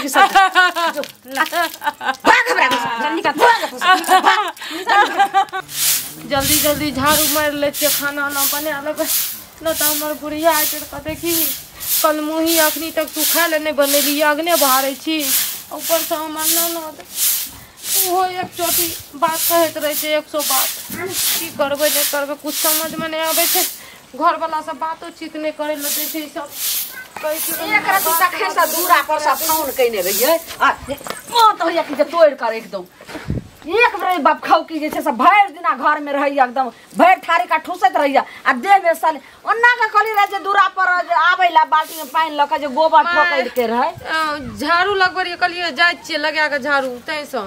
खिसल जो भाग हमरा जल्दी का भाग भाग जल्दी जल्दी झाड़ू मार ले छियै खाना उना बना लेबै न त हमर बुढ़िया आइ कहतै कि कल मुही अखनी तक तू खाय ले नहि बनेली अगने बहारै छी ऊपर से हमर ननद ओहो एक चोटी बात कहैत रहै छै 100 बात की करबै नहि करबै कुछ समझमे नहि आबै छै घरवला सब बातोचीत नहि करै लए दै छै ई सब कहै छै एक राति तखन से दूरा पर से फोन कइने रहियै आ मोन तऽ होइया कि जे तोड़ि कऽ राखि दऊ एक बेर बाप खाउ की जे छै से भरि दिना घर में रहैया एकदम भरि थारी का ठूसैत रहैया आ देह में साले ओना के कहली रहे जे दूरा पर जे आबै ला बाल्टी में पानि लऽ के जे गोबर ठोकै के रहै झाड़ू लगबै रहियै कहलियै जाइ छियै लगा कऽ झाड़ू ताहिसँ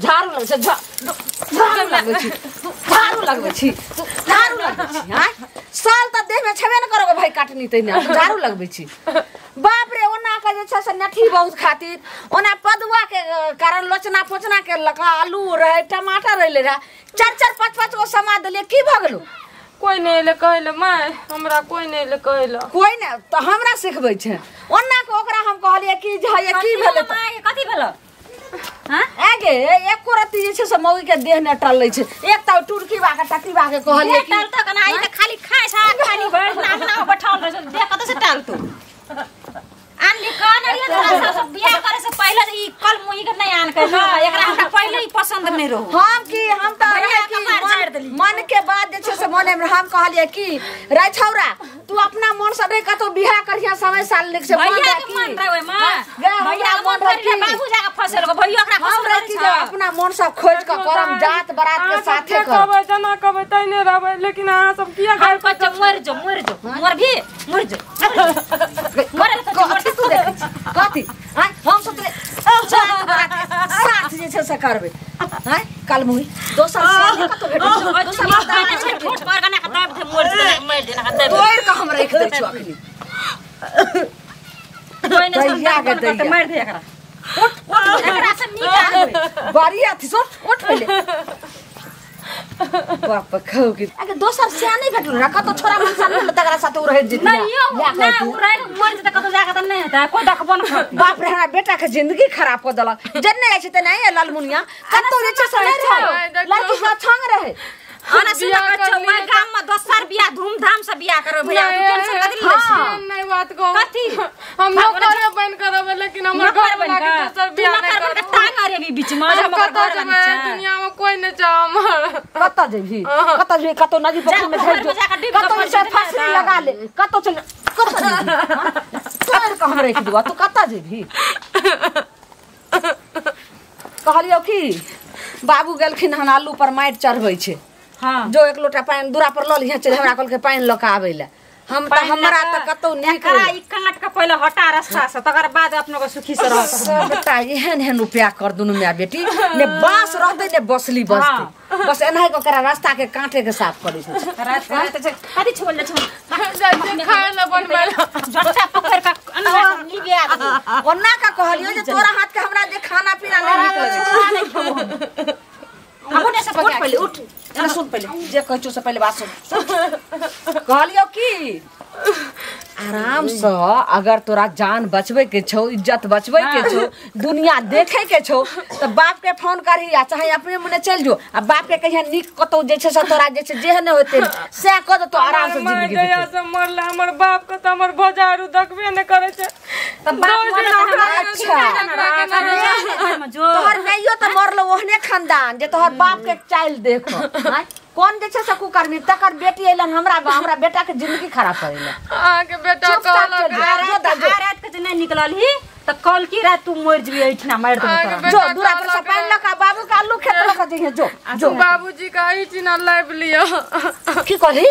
झाड़ू लगै छै झाड़ू लगबै छी तू झाड़ू लगबै छी तू झाड़ू लगबै छी हां साल तऽ देह में छेबे न करबो भाई काटनी तैना झाड़ू लगबै छी बाप रे ओना के जे छै से नेठी बहुत खातिर ओना पदुआ के कारण लोचना पोचना के लका आलू रहे टमाटर रहे रहे 4 4 5 5 गो समा देलियै की भऽ गेलो कोई नहि एलै कहै लए माय हमरा कोई नहि एलै कहै लए कोई नहि तऽ हमरा सिखबै छै ओना के ओकरा हम कहलियै कि जे हे की भेलै माय कथी भेलो हां आगे एको रत्ती जे छै से मौगी के देह ने टलै छै एक तऽ टुरकी बा के टकरी बा के कहलियै कि टलतो कना ई त खाली खाय छै खाली भरि दिन अंगना बैठल रहै छै देह कतऽ से टलतो आन कहने रहियै तोरा सब बियाह करे से पहिले ई कल मुही के नहीं आन के ना एकरा हमरा पहिले ही पसंद नहीं रहो हम की हम त रहे कि मन के बात जे छै से मने में हम कहलियै कि रे छौरा तू अपना मन से नहीं कतौ बियाह करिया समय साल लिख से भैया के मन रहे मां भैया मन रहे कि बाबू जाके फसल को भैया ओकरा हम रहे कि अपना मन से खोज के करम जात बारात के साथे करम कहबै जना कहबै तैने रहबै लेकिन अहाँ सब किया घर पर मर जो मर जो मर भी मर जो मरल कथी तू देखै छी कथी आय हम सोचले जात बारात के साथ जे छै से करबै आय कल मुही दोसर से कतौ भेटै छै दोसर बात छै ठोस पर कना के दाब दे मर दे मर दे ना दाब तोड़ के हम राखि दै छियौ अखनी कोई ने सब मार दे एकरा उठ उठ एकरा से निकाल बड़ी अथी सुन उठ पहिले बाप खाउ की अगे दोसर से नहीं भेटल रा कतौ छोरा मनसा नहीं तकरा साथ उ रहै जेती नहीं यो ना उ रह मर जेतै कतौ जाके त नहीं हेतै कोई देखबो न करतै बाप रे हमरा बेटा के जिंदगी खराब कर देलक जन्ने जाइ छै त नहीं लालमुनिया कतौ जे छै से नहीं रहे लड़की के छंग रहे आना सुन कच्चो मैं गाम में दोसर बियाह धूमधाम से बियाह करबै भैया तू टेंशन कथी लै छी नहीं बात कहू कथी हम नौकर बन करबै लेकिन हमर घर बन के दोसर बियाह नहीं करबै टांग अरे भी बीच में हमर घर बन छै दुनिया में कोई नहीं चाह हमर कतऽ जेबही कतऽ जेबही कतौ नदी पोखरि में झड़ जो कतौ से फांसी लगा ले कतौ चल कतऽ जेबही तोड़ के हम राखि देबौ तू कतऽ जेबही कहलियौ कि बाबू गेलखिन हन आलू पर माटि चढ़बै छै हां जो एक लोटा पानि दूरा पर ल लिहे चल हमरा कहलकै पानि लऽ के आबै लए हम त हमरा त कतौ नीक एकरा ई काट के पहिले हटा रास्ता से तकर बाद अपनो के सुखी से रहत बेटा एहन एहन रुपया कर दुनू माय बेटी ने बांस रहतै ने बसली बसतै बस एनाहि के ओकरा रास्ता के कांटे के साफ करै छै रात रात छै कथी छोड़ ले छोड़ जाइ खाय ल बनबै झट्टा पकड़ के अन्ना लिबिया ओना का कहलियो जे तोरा हाथ के हमरा जे खाना पीना नहीं नीक लगै छै हमो ने सब उठ पहिले उठ एना सुन पहिले जे कहै छौ से पहिले बात सुन कहलियौ कि आराम से अगर तोरा जान बचबै के छौ इज्जत बचबै के छौ दुनिया देखे के छौ त बाप के फोन करही आ चाहे अपने मने चल जो आ बाप के कहिया नीक कतौ जे छै से तोरा जे छै जेहन होतै से कह दे तो आराम से जिंदगी बितै से मरला हमर बाप के त हमर भौजारू देखबे नै करै छै त बाप अच्छा तोहर नैयो त मरलो ओहने खानदान जे तोहर बाप के चाइल देखो कौन जे छै से कुकर्मी तकर बेटी अइलन हमरा हमरा बेटा के जिंदगी खराब करेला अहाँ के बेटा कहलक रात के नहीं निकलल ही त कल की रात तू मर जबी एठना मार दे जो दूरा पर से पानि लका बाबू के आलू खेत लका जइहे जो जो बाबूजी का ई चिना लाइब लियो की कहली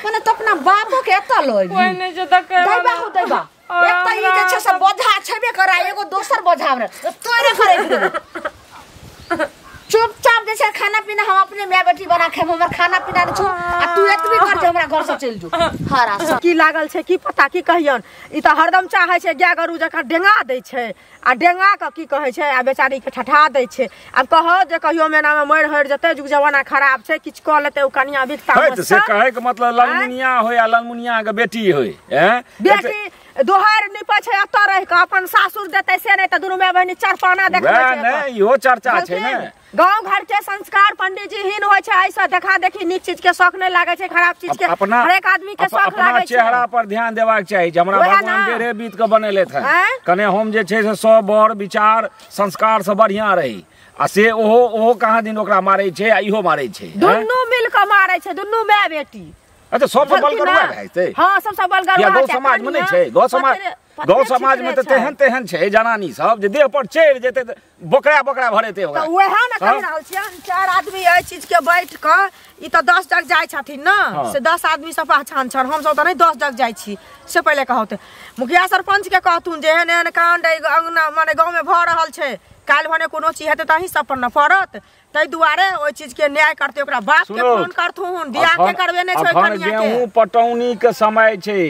माने तो अपना बाबू के एत लइ कोई नहीं जो देखे दैबा हो दैबा एक त ई जे छै से बोझा छेबे करा एगो दोसर बोझा हमरा तोरे करे देबो चुपचाप जैसे खाना पीना हम अपने माय बेटी बना खाएब हमर खाना पीना नहीं छो आ तू एतबी कर जे हमरा घर से चल जो हरा की लागल छै की पता की कहियन ई त हरदम चाहे छै गाय गरू जकाँ डेंगा दै छै आ डेंगा के की कहै छै आ बेचारी के ठठा दै छै। आब कहो जे कहियो मेना में मरि हरि जेतै, जुग जमाना खराब छै, किछु कऽ लेतै ओ कनिया बिकता से कहै के मतलब ललमुनिया होय आ ललमुनिया के बेटी होय। बेटी दोहर निपै छै एतऽ रहि कऽ अपन सासुर देतै से नहि तऽ दुनू माय बहिनी चरपाना देखबै छै। नहि इहो चर्चा छै ने। गाँव घर के संस्कार पंडित जी हीन होइ छै, ऐसा देखा देखी नीक चीज के शौक नहि लागै छै, खराब चीज के हरेक आदमी के शौक लागै छै। चेहरा पर ध्यान देबाक चाही जे हमरा भगवान डेरे बीत के बनेले थे, कने हम जे छै से सब बर विचार संस्कार से बढ़िया रही आ से ओहो ओहो कहाँ दिन ओकरा मारै छै आ इहो मारै छै, दुनू मिल के मारै छै दुनू माय बेटी। अच्छा सब बलगरुआ भए जेतै। हां सब सब बलगरुआ गौ समाज में नहीं छै। गौ समाज गौ समाज में तऽ तेहन तेहन छै जनानी सब जे देह पर चढ़ि जेतै तऽ बोकरा बोकरा भरेतै ओकरा। तऽ वएह ने कहि रहल छियै, चारि आदमी एहि चीज के बैठ कऽ ई तऽ 10 जग जाइ छथिन ने, से 10 आदमी से पहचान छन, हमसब तऽ नहि 10 जग जाइ छी। से पहिले कहत मुखिया सरपंच के कहथुन जे एहन एहन कांड अंगना माने गाँव में भऽ रहल छै, काल्हि भने कोनो चीज हेतै तऽ अहीं सब पर न पड़त, ताहि दुआरे ओहि चीज के न्याय करते ओकरा बाप के फोन करथुन, बियाह के करबे नहि छै कनिया के। गेहूं पटौनी के समय छै,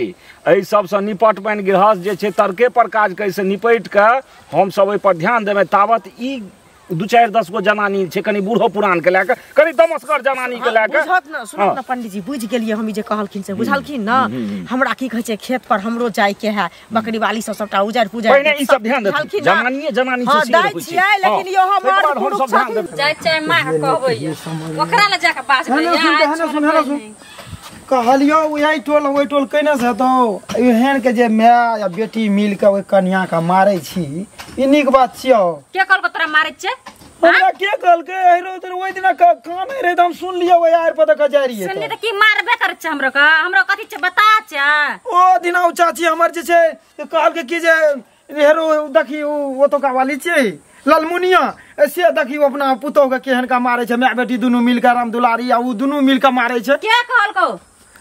एहि सब से निपट बनि गृहस्थ जे छै तर्के पर काज करै से निपटि के हम सब ओहि पर ध्यान देबै। तावत ई 2-4-10 गो जनानी छै कनि बूढ़ो पुरान के लए के, कनि दमसगर जनानी के लए के। बुझत न, सुनत न पंडित जी, बुझि गेलियै हम ई जे कहलखिन से बुझलखिन न। हमरा की कहै छै खेत पर हमरो जाय के है, बकरी वाली सब सबटा उजर पुजर पहिने ई सब ध्यान देथिन, जनानीए जनानी छै से होइ छै, लेकिन यो हमर पुरुष छथिन। जाय चाहे माँ के कहबै ओकरा ल जाके बाजबै। कहलियो ओहि टोल ओहि टोल केने से हेतौ, एहन के जे माय या बेटी मिल के ओहि कनिया के मारै छी, ई नीक बात छियौ। के कहलको तोरा मारै छै? हमरा के कहलकै हेरो तोर ओहि दिना कानै रहे तऽ हम सुनलियै ओहि आर पर तऽ जाय रहियै। सुनली तऽ की मारबे करै छै हमरो के? हमरो कथी छै बता छै? ओ दिना ओ चाची हमर जे छै कहलकै की जे हेरो देखी ओ ओतोका वाली छै ललमुनिया, से देखी अपना पुतोह के केहन का मारै छै, my बेटी दुनू मिल के राम दुलारी आ उ दुनू मिल के मारै छै। के कहलको?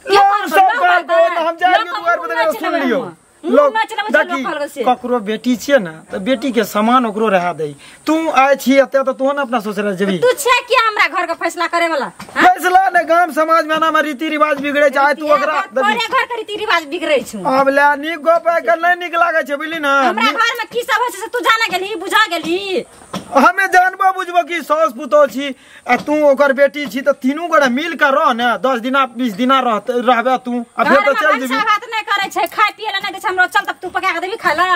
लोग सब कहलको तऽ हम जाय रहियै दुआर पर तऽ सुनलियो। लोग देखी ककरो बेटी छियै ने तऽ बेटी के समान ओकरो रहा दै। तू आय छी एते तऽ तू ने अपना ससुराल जेबी। तू छै की हमरा घर के फैसला करे वाला? फैसला ने गाम समाज में ना रीति रिवाज बिगड़े छै, आय तू ओकरा तोरे घर के रीति रिवाज बिगड़े छै। आब ले नीक गप आइ काल्हि नहि नीक लागै छै, बुझली ना। हमरा घर में की सब होइ छै से तू जाने गेलही, बुझा गेलही? हमे जानबो बुझबो कि सास पुतोह छी आ तू ओकर बेटी छी तऽ तीनू गोरा मिल के रह ने, 10 दिना 20 दिना रहबे तू आ फेर तऽ चल जेबी। बात नहि करै छै, खाय पिए ला नहि दै छै हमरो, चल तब तू पका के देबी खाय ला।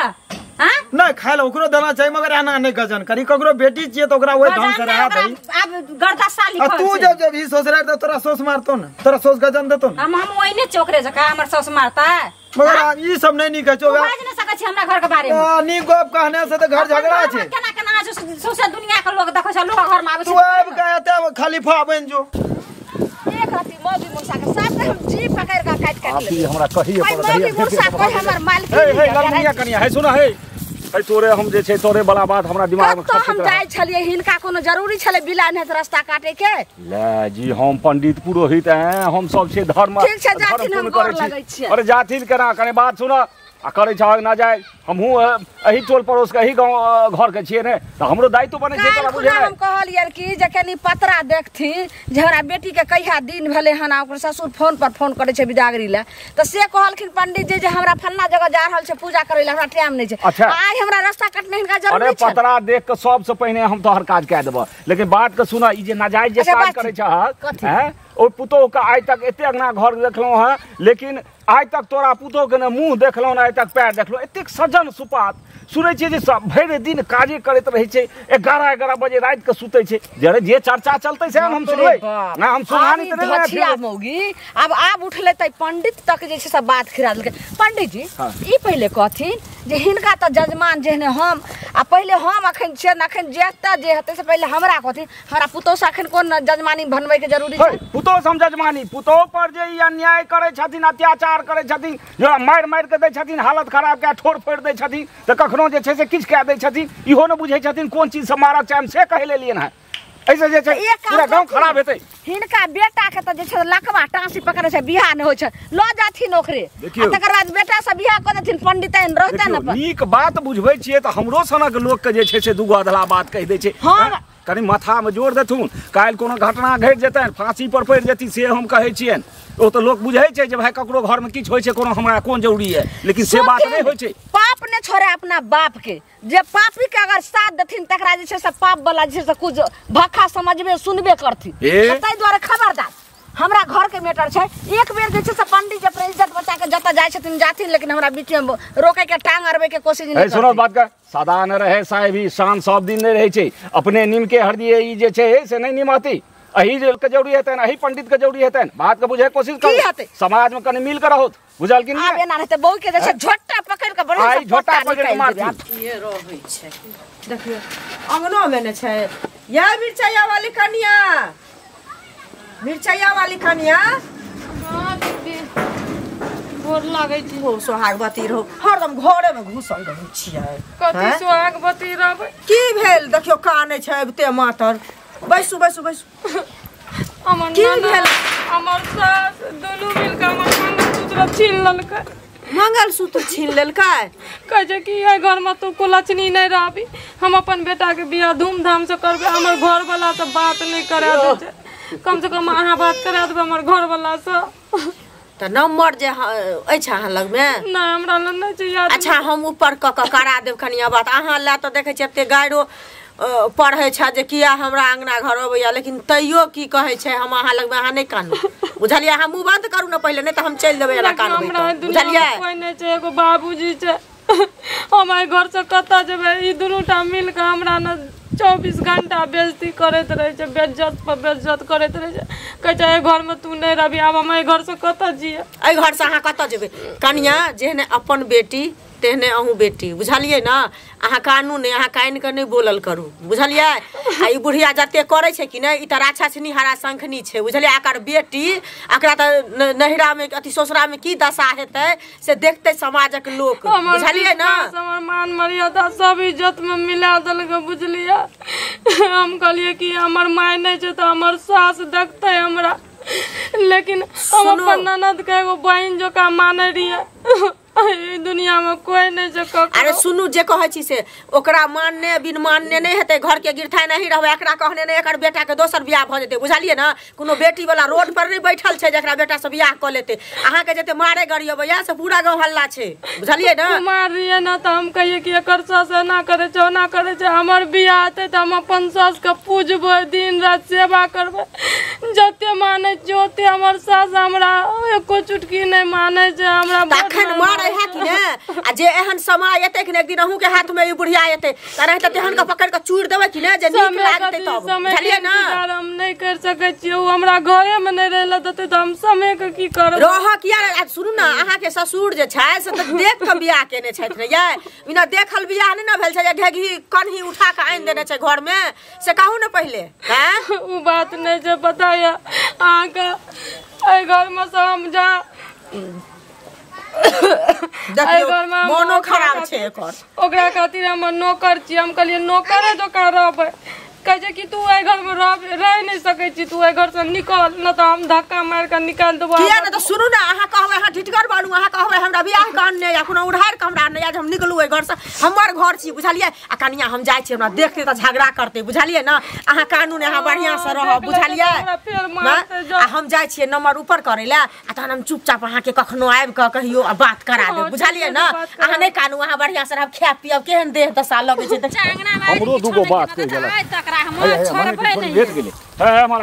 हां नहि खाय ला ओकरो देना चाही, मगर एना नहि गजन करी, ककरो बेटी छियै तऽ ओकरा ओहि ढंग से रहा दही। आब गर्दा साली आ तू जब जब ई ससुराल तऽ तोरा सोस मारतो ने, तोरा सोस गजन देतो ने। हम ओइने चोकरे जका हमर सोस मारता, मगर ई सब नहि नीक है। तू बाज नहि सकै छी हमरा घर के बारे में। नीक गप कहने से तऽ घर झगड़ा छै। केना केना छै सौंसे दुनिया के लोग देखै छै, लोग घर में आबै छै। तू आबि के एते खलीफा बनि जो। एक हाथी मौगी मुसा के साथ हम जी पकड़ के काट काट ले। हमरा कहिए पड़त मौगी मुसा कोई हमर मालिक हे हे ललमुनिया कनिया हे सुन हे हे तोरे हम जे छै तोरे वाला बात हमरा दिमाग में खटकत। हम जाइ छलियै हिनका कोनो जरूरी छलै बिला नहि रास्ता काटे के। ले जी हम पंडित पुरोहित हैं, हम सब छै धर्म। ठीक छै जाथिन हम गोर लगै छियै। अरे जाथिन केना कने बात सुन आ करै छह ना जाय, हमहूँ एही टोल पड़ोस के एही गाँव घर के छियै ने तऽ हमरो दायित्व बनै छै। तोरा बुझे हम कहलियै कि जे कनी पतरा देखथिन जे हमरा बेटी के कहिया दिन भेलै हन, आ ओकर ससुर फोन पर फोन करै छै बिदागरी लए, तऽ से कहलखिन पंडित जी जे हमरा फल्ला जगह जा रहल छै पूजा करै लए, हमरा टाइम नहि छै। अच्छा आइ हमरा रास्ता कटने हिनका जरूरी अरे छै। पतरा देख के सबसे पहिने हम तोहर काज कए देबह, लेकिन बात के सुन, ई जे नाजायज जे काज करै छह हैं, ओ पुतोह के आइ तक एते अंगना घर देखलहुँ हँ, लेकिन आइ तक तोरा पुतोह के ने मुँह देखलहुँ ने आइ तक पैर देखलहुँ। एतेक सज्जन सुपात सुनै छियै जे सब भरि दिन काजे करैत रहै छै, 11-11 बजे राति के सुतै छै। जरे जे चर्चा चलतै से हम सुनबै ना, हम सुनानी तऽ नहि। मौगी आब आब उठलै तऽ पंडित तक जे छै सब बात खिरा देलकै। पंडित जी ई पहिले कहथिन जे हिनका तऽ जजमान जेहने हम आ पहिले हम अखन छियै, अखन जेता जे हेतै से पहिले हमरा कहथिन, हमरा पुतोह से अखन कोन जजमानी बनबै के जरूरी छै? पुतोह से हम जजमानी, पुतोह पर जे ई अन्याय करै छथिन, अत्याचार करै छथिन, जो मारि मारि के दै छथिन, हालत खराब कए ठोर फोड़ि दै छथिन, तऽ कखनो जे छै से किछु कए दै छथिन, इहो नहि बुझै छथिन कोन चीज से मारक चाही, हम से कहै लेलियनि हँ। ऐसे जे छै पूरा गाँव खराब हेतै। हिनका बेटा के तऽ जे छै लकवा टाँसी पकड़ै छै, बियाह नहि होइ छै, लऽ जाथिन ओकरे, तकर बाद बेटा से बियाह कऽ देथिन, पंडिताइन रहतै ने। नीक बात बुझबै छियै तऽ हमरो सनक लोकके जे छै से दूगो अधला बात कहि दै छै। हँ कनि माथामे जोर देथुन, काल्हि कोनो घटना घटि जेतनि, फाँसी पर पड़ि जेथिन, से हम कहै छियनि। ओ तऽ लोक बुझै छै जे भाय ककरो घरमे किछु होइ छै, कोनो हमरा कोन जरूरी है, लेकिन से बात नहि होइ छै। पाप ने छोड़े अपना बाप के, जे पापी के अगर साथ देथिन तकरा जे छै से पाप वाला जे छै से कुछ भक्खा समझबे सुनबे करथिन, ताहि दुआरे खबरदार हमरा घर के के मैटर छै। एक बेर जे छै से पंडित जी अपना इज्जत बचा के जतऽ जाइ छथिन जाथिन, लेकिन हमरा बीच में रोके के टांग अड़बे के कोशिश नहीं। सुनो बात का, सदा न रहे साहेबी शान सब दिन नहीं रहे छै। अपने नीम के हरदी ई जे छै से नहीं निमाती, अही जे के जरूरी हेतनि, अही पंडित के जरूरी हेतनि। बात के बुझे कोशिश करू, समाज में कनि मिल के रहो, बुझल कि नहीं? आब एना रहते बहू के जे छै झोटा पकड़ के बड़ा आई झोटा पकड़ के मारती ये रहै छै। देखियो अंगनो में ने छै या मिरचाइया वाली कनिया, मिरचाइया वाली कनिया। हां दीदी गोर लागै छी। हो सोहागवती रहो, हरदम घरे में घुसल रहै छियै। कथी सोहागवती रहबै? की भेल? देखियो कानै छै अबिते मातर। बैसू बैसू बैसू। हमर की भेल? हमर सास दुनू मिल के हमर मंगलसूत्र छीन लेलकै। मंगलसूत्र छीन लेलकै? कहै छै कि एहि घर में तू कुलक्षणी नहीं रहबी, हम अपन बेटा के बियाह धूमधाम से करबै। हमर घर वाला से बात नहीं करा दै छै, कम से कम अहाँ बात करा देबै हमर घर वाला से। तऽ नंबर जे अछि अहाँ लगमे? नहीं हमरा लग नहीं छै याद। अच्छा हम ऊपर कऽ कऽ करा देब कनिया बात। अहाँ लए तऽ देखै छियै एते गाइरो पढ़ै छै जे किया हमरा अंगना घर अबैया, लेकिन तैयो की कहै छै हम अहाँ लगमे अहाँ नहि कानू, बुझलियै? अहाँ मुँह बंद करू ने पहिले, नहि तऽ हम चलि देबै एना कानबै। बुझलियै? कोइ नहि छै, एगो बाबूजी छै। हम एहि घर से कतऽ जेबै? ई दुनू टा मिल कऽ हमरा ने 24 घंटा बेइज्जती करैत रहै छै, बेइज्जत पर बेइज्जत करैत रहै छै। कहै छै एहि घर में तू नहीं रहबी। आब हम एहि घर से कतऽ जियै? एहि घर से अहाँ कतऽ जेबै कनिया? जेहने अपन बेटी तेहने अहूँ बेटी, बुझलियै ने? अहाँ कानू नहि, अहाँ कानि कऽ नहि बोलल करू, बुझलियै? आ ई बुढ़िया जते करै छै कि नहि, ई तऽ राक्षसनी हरा शंखनी छै, बुझलियै? एकर बेटी एकरा तऽ नहिरामे अथी ससुरामे की दशा हेतै से देखतै समाजक लोक, बुझलियै ने? हमर मान मर्यादा सब इज्जतमे मिला देलकै, बुझलियै? हम कहलियै कि हमर माय नहि छै तऽ हमर सास देखतै हमरा, लेकिन हम अपन ननद के एगो बहिन जकाँ मानै रहियै। दुनिया में कोई नहीं छै। अरे सुनू जे कहै छी से ओकरा मानने बिन मानने नहीं हेतै, घर के गिरथाइ नहीं रहबै, एकरा कहने नहि एकर बेटा के दोसर बियाह भऽ जेतै, बुझलियै ने? कोनो बेटी वाला रोड पर नहीं बैठल छै जकरा बेटा से बियाह कऽ लेतै। अहाँके जते मारे गरियबै से पूरा गाँव हल्ला छै, बुझलियै ने? मार रहियै ने तऽ हम कहियै कि एकर सास एना करै छै ओना करै छै, हमर बियाह हेतै तऽ हम अपन सास के पूजबै, दिन राति सेवा करबै, जते मानै छियै ओते हमर सास हमरा एको चुटकी नहि मानै छै। हमरा तखन मारै है कि ने? आ जे एहन समय एतै कि ने एक दिन अहूँ के हाथ में ई बुढ़िया एतै तऽ नहि तऽ तेहन के पकड़ के चूड़ देबै कि ने जे नीक लागतै तब, बुझलियै ने? हम नहि कर सकै छियै, ओ हमरा घरे में नहि रहै लए देतै तऽ हम समय के की करब? रह किया? सुनू ने, अहाँ के ससुर जे छै से तऽ देख के बियाह केने छथि ने यै, बिना देखल बियाह नहि ने भेल छै जे घेघी कन्ही उठा के आनि देने छै घर में, से कहू ने पहिले। ओ बात नहि छै, पता यऽ अहाँके एहि घर में से हम जा मोनो खराब छै एकर, ओकरा खातिर हम नौकर छी। हम कहलियै नौकरे जकाँ रहबै, कहै छै कि तू एहि घर में रह नहि सकै छी, तू एहि घर से निकल, न तऽ हम धक्का मारि कऽ निकालि देबौ। किया ने? तऽ सुनू ने, अहाँ कहबै अहाँ ढिटगर बनू, अहाँ कहबै हमरा बियाह के अनने या कोनो उधार के हमरा अनने या जे हम निकलू एहि घर से, हमर घर छी, बुझलियै? आ कनिया हम जाइ छी, हमरा देखतै तऽ झगड़ा करतै, बुझलियै ने? अहाँ कानू ने, अहाँ बढ़िआँ से रहब, बुझलियै? आ हम जाइ छियै नंबर ऊपर करै लए, आ तहन हम चुपचाप अहाँके कखनो आबि कऽ कहियो आ बात करा देब, बुझलियै ने? अहाँ नहि कानू, अहाँ बढ़िआँ से रहब, खायब पियब, केहन देह दशा लगै छै। हमरो दूगो बात कहि गेलै। लेट गेलै। प्रणाम।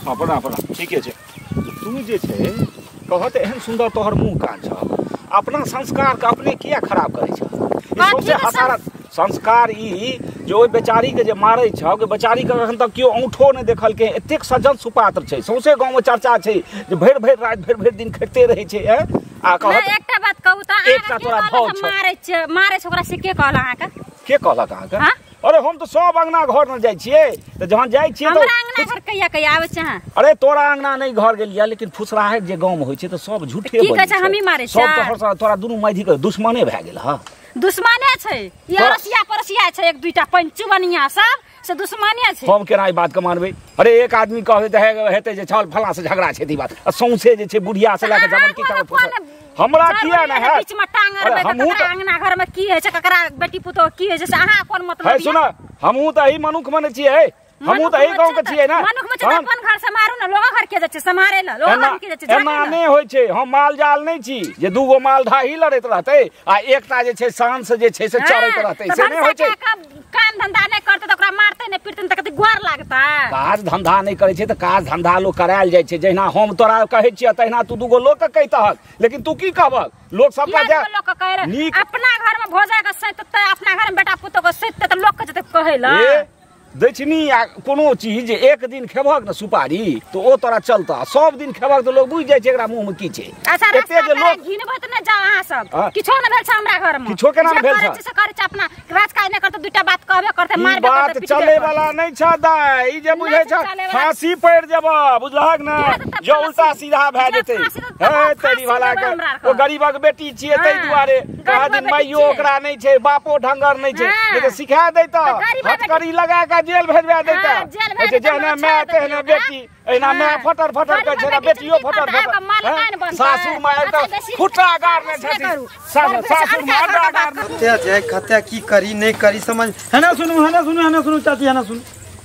हाँ प्रणाम प्रणाम, ठीके छै। तू जे छै कहत एहन सुन्दर तोहर मुँह कान छह, अपना संस्कार के अपने किया खराब करै छह? सौंसे हसारत संस्कार ई जे ओहि बेचारी के जे मारै छह, ओहि बेचारी के एखन तक केओ औंठो नहि देखलकै, एतेक सज्जन सुपात्र छै, सौंसे गाँव में चर्चा छै जे भरि भरि राति भरि भरि दिन खटिते रहै छै। आ कहत एकटा बात कहू तऽ एकटा तोरा भाव छौ, मारै छै मारै छै ओकरा से के कहल अहाँके? के कहलक अहाँके? अरे हम तऽ सब अंगना घर न जाइ छियै, तऽ जहन जाइ छियै तऽ हमरा अंगना घर कहिया कहिया आबै छै अहाँ? अरे तोरा अंगना नहि घर गेलियै, लेकिन फुसराहट जे गाँव में होइ छै तऽ सब झूठे की कहै छै, हमही मारै छियै सब। तऽ तोरा दुनू माइधी के दुश्मने भए गेल। हँ दुश्मने छै, ई अड़ोसिया पड़ोसिया छै, एक दुईटा पंचू बनिया सब से दुश्मने छै। हम केना ई बात के मानबै? अरे एक आदमी कहै तऽ हेतै जे छल फलां से झगड़ा छै, ई बात आ सौंसे जे छै बुढ़िया से लए कऽ जमन की हमरा किया ने है बीच में टांग अरबै तऽ ककरा अंगना घर में की होइ छै, ककरा बेटी पुतोह की होइ छै से अहाँ कोन मतलब? है सुन, हमहूँ तऽ एही मनुख मने छियै, हमहूँ तऽ एही गाँव के छियै ने। मनुख में छै तऽ अपन घर से मारू ने, लोगक घर घर के जाय छै सम्हारे ल लोग घर के जाय छै। एना नहि होइ छै, हम माल जाल नहि छी जे दूगो माल ढाही लड़ैत रहतै आ एकटा जे छै शान से जे छै से चरैत रहतै, से नहि होइ छै। काम धंधा नहि करतै तऽ ओकरा मारतै नहि पीटतै तऽ कते गोर लागतै। काज धंधा नहि करै छै तऽ काज धंधा लोक करायल जाइ छै। जहिना हम तोरा कहै छियै तहिना तू दूगो लोक के कहितहक, लेकिन तू की कहबक? लोक सबके लोक के कहै अपना घर में भोजा के सैततै, अपना घर में बेटा पुतोह के सैततै तऽ लोक के जेतै कहै ल। दक्षिणी आ कोनो चीज एक दिन खेबहक ने सुपारी तो ओ तोरा चलता, सब दिन खेबहक तो लोग बुझि जाइ छै एकरा मुँह में की छै। अच्छा एते जे लोक घिनबै तऽ नहि जाउ अहाँ सब, किछो नहि भेल छै हमरा घर में, किछो केना भेल छै? से करै छै अपना राजकाज नहि करतै, दूटा बात कहबे करतै, मारबे करतै। बात चले वाला नहि छै दाइ, ई जे बुझै छै फांसी पड़ि जेबह, बुझलहक ने, जे उल्टा सीधा भए जेतै। हे तेरी भला के, ओ गरीबक बेटी छियै ताहि दुआरे कहा दिन माइयो ओकरा नहि छै, बापो ढंगर नहि छै, नहि तऽ सिखा दैतऽ हथकड़ी लगा के जेल भेजवा देता। जहना my तेहना बेटी, एना my फटर फटर करै छै, बेटियो फटर फटर। सासू माय तऽ खुट्टा गाड़ने छथिन, सासू माय अड्डा गाड़ने। कते जाय कते की करी नहि करी समझ। हेना सुनू, हेना सुनू, हेना सुनू चाची, हेना सुनू।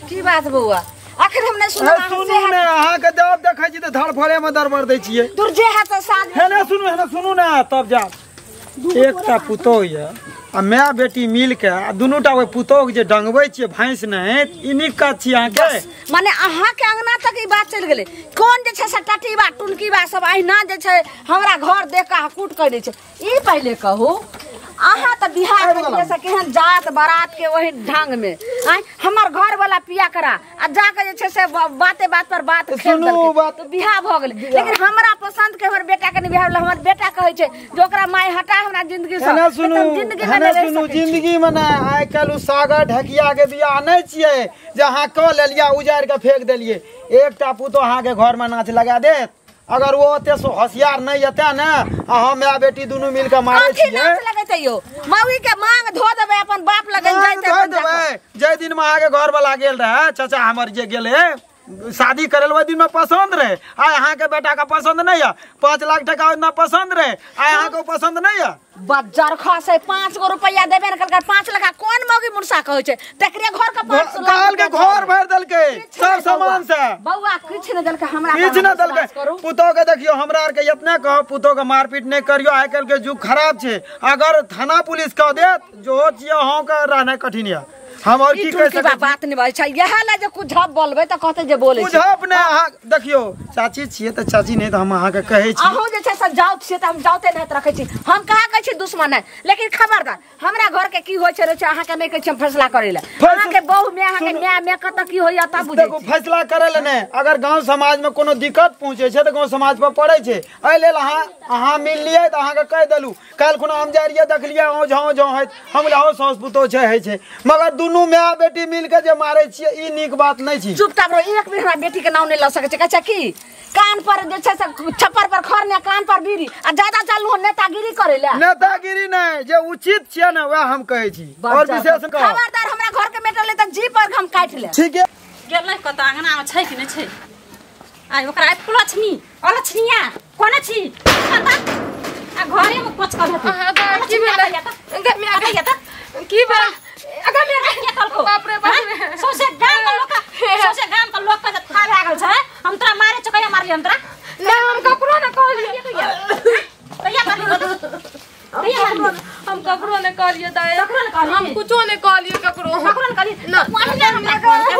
की बात बौआ? आखिर हम नहि सुनू। सुनू ने, अहाँके जवाब देखै छी तऽ धड़फड़े मे दरबर दै छियै। दूर जे है तऽ साँझ। हेना सुनू, हेना सुनू ने तब जाब। एकटा पुतोह यऽ आ my बेटी मिल के आ दुनूटा ओहि पुतोह जे डंगबै छियै भैंस नहि, ई नीक काज छी अहाँके। माने अहाँके अंगना तक ई बात चलि गेलै। कोन जे छै से टटीबा टुनकीबा सब अहिना जे छै हमरा घर देख कऽ कूट कऽ दै छै। ई पहिले कहू अहाँ तऽ बिहार के से केहन जात बारात के ओहि ढंग में आय हमर घर वाला पिया करा आ जाके जे छै से बाते बात पर बात खेल देलकै तऽ बियाह भऽ गेलै। लेकिन हमरा पसंद के हमर बेटा के नहि बियाह भेलै। हमर बेटा कहै छै जे ओकरा माय हटा हमरा जिंदगी से, जिंदगी में नहि सुनू, जिंदगी में नहि। आइ काल्हि ओ सागर ढकिया के बियाह नहि छियै जे अहाँ कऽ लेलियै उजाड़ि के फेंक देलियै। एकटा पुतोह अहाँके घर में नाच लगा देत, अगर वो ओते होशियार नहीं एते ने आ हम my बेटी दुनू मिल के मारे छियै। लगैते यो मौगी के मांग धो देबै अपन बाप लगन जाइते धो देबै। जै दिन में अहाँके घर वाला गेल रहे चाचा हमर जे गेले शादी करे ओहि दिन में पसंद रहे, आइ अहाँके बेटा के पसंद नहीं है। 5 लाख टका उतना पसंद रहे, आइ अहाँके पसंद नहीं है। बज्जर खसे 5 गो रुपया देबे ने कलकर 5 लाख कोन मौगी मुर्सा कहै छै तकरे घर के 5 लाख कहल के घर भरि देलकै सब सामान से। बौआ किछ ने देलकै हमरा, किछ ने देलकै। पुतोह के देखियो हमरा आर के इतना कहो पुतोह के मारपीट नहीं करियो, आइ काल्हि के युग खराब छै। अगर थाना पुलिस कह देत जो छियै अहाँ के रहनाइ कठिन है। हम और की कह सकै बात नहीं बाजै छै, इएह ला जे कुछ झप बोलबै तऽ कहतै जे बोलै छै। झप नै अहाँ देखियो चाची छियै तऽ चाची नहि तऽ हम अहाँके कहै छी। अहूँ जे छै से जाउत छियै तऽ हम जाउते नहि रखै छी। हम कहाँ कहै छी दुश्मन है, लेकिन खबरदार हमरा घर के की होइ छै रहै छै अहाँके नहि कहै छी हम फैसला करै लए। अहाँके बहु मे अहाँके my may कतऽ की होइया तब बुझै छी। देखू फैसला करै लए नहि, अगर गाँव समाज में कोनो दिक्कत पहुँचै छै तऽ गाँव समाज पर पड़ै छै। एहि लेल अहाँ मिललियै तऽ अहाँके कहि देलहुँ। काल्हि खुना हम जाइ रहियै देखलियै अहूँ झाँव झाँव होइत, हम कहलियै साउस पुतोह छै होइ छै, मगर दुनू my बेटी मिल के जे मारे छियै ई नीक बात नहीं छी। चुपचाप रहो, एक बेर हमरा बेटी के नाम नहीं ल सकै छै। कहै छै की कान पर जे छै से छप्पर पर खर ने कान पर बीड़ी आ ज्यादा चालू नेतागिरी करै ले। नेतागिरी नहीं, जे उचित छियै ने वएह हम कहै छी। और विशेष खबरदार हमरा घर के मेटर ले तऽ जी पर हम काटि ले। ठीक है गेलै कतऽ अंगना में छै कि नहि छै? आइ ओकरा आइ अलछनी अलछनिया कोना छी आ घरे में कोच कर हेतै। की भेलै? की भेलै? बाप रे बाप रे, सौंसे गाम के लोक, सौंसे गाम के लोक के था भए गेल छै। हम तोरा मारे छौ, कहिया मारलियै हम तोरा? नहि हम ककरो नहि कहलियै। कहिया मारलियै? कहिया मारलियै? हम ककरो नहि कहलियै दाइ, ककरो नहि कहलियै, हम कुछो नहि कहलियै ककरो, ककरो नहि कहलियै। ओहिना हमरा कहलकै,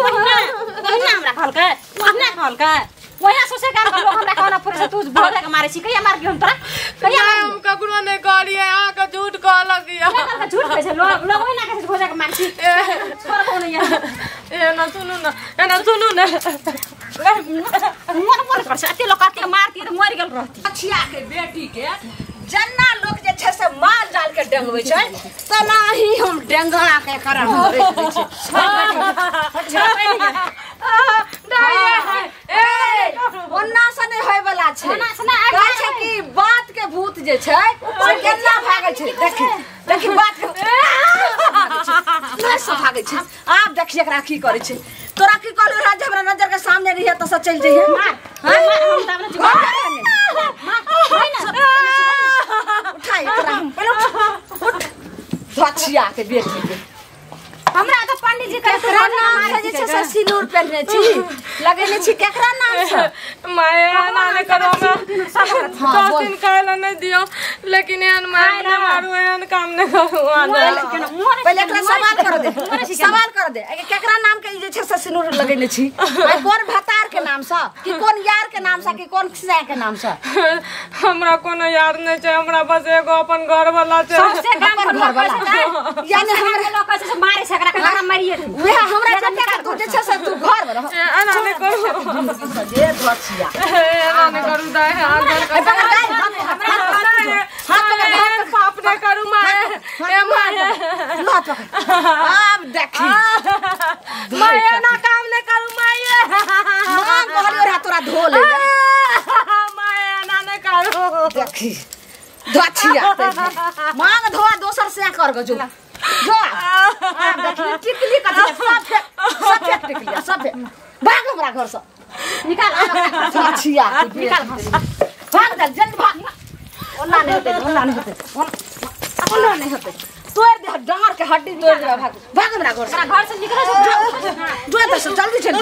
ओहिना हमरा कहलकै, ओहिना कहलकै, ओहिना सौंसे गाम के लोक हमरा कहना पड़ै छै तू भोरे के मारे छी। कहिया मारलियै हम तोरा? कहिया? हम ककरो नहि कहलियै, अहाँके झूठ कहलक यऽ। झूठ कहै छै लोक, लोक ओहिना कहै छै भोरे के मारै छी। छोड़बो नहि यऽ। एना सुनू ने, एना सुनू ने, मोन मोन करै छै एते लोक एते मारती तऽ मरि गेल रहती। अछिया के बेटी के जन्ना लोक जे छै से माल जाल के डेंगबै छै तेनाही हम डेंगा के एकरा हम राखि दै छी। ओना से नहि होय वाला छै, कहै छै कि बात के भूत जे छै से केना भागै छै। देखी देखी बात के नहि से भागै छै। आब देखिए एकरा की करै छै। तोरा की कहलू राज हमरा नजर के सामने रहिए तऽ सब चलि जइहे। मार मार हम तब ने मार उठा एकरा पहिले उठ धचिया के बेटी के। हमरा तऽ पंडित जी केकरा नाम से जे छै से सिनूर पहिरने छी, लगेने छी केकरा नाम से माय एना नहि करू हमरा 10 दिन खाय लए नहि दियौ लेकिन एहन माय नहि मारू एहन काम नहि करू। पहिले एकरा सवाल कर दे सवाल कर दे केकरा नाम के जे छै से सिनूर लगेने छी कोन भतार के नाम से कि कोन यार के नाम से कि कोन खिसा के नाम से? हमरा कोनो यार नहि छै हमरा बस एगो अपन घर वाला छै। सबसे गाम घर वाला यानी हमरा लोक कहै छै मारे छै एकरा ककरा मारिए वएह हमरा जते तू जे छै से तू घर वाला एना नहि करू जे धोछिया एना नहि करू दाइ हाथ हमरा पाप नहि करू माय ए माय ला पकड़ आब देखी माय एना काम नहि करू माय मां कहलियो रे तोरा धो ले माय एना नहि करू देखी धोछिया मांग धोआ दोसर से कर गो जो जो आब देखी टिकली कथी सब फेक सब फेक टिकली सब फेक भाग हमरा घर से निकाल धोछिया निकाल भाग जल्दी जल्दी भाग ओना नहीं होते ओना नहीं होते ओना नहीं होते तोड़ दे डांर के हड्डी तोड़ दे भाग भाग हमरा घर से घर से निकल जो तो जल्दी चल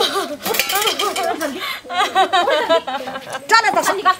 चल तो निकाल।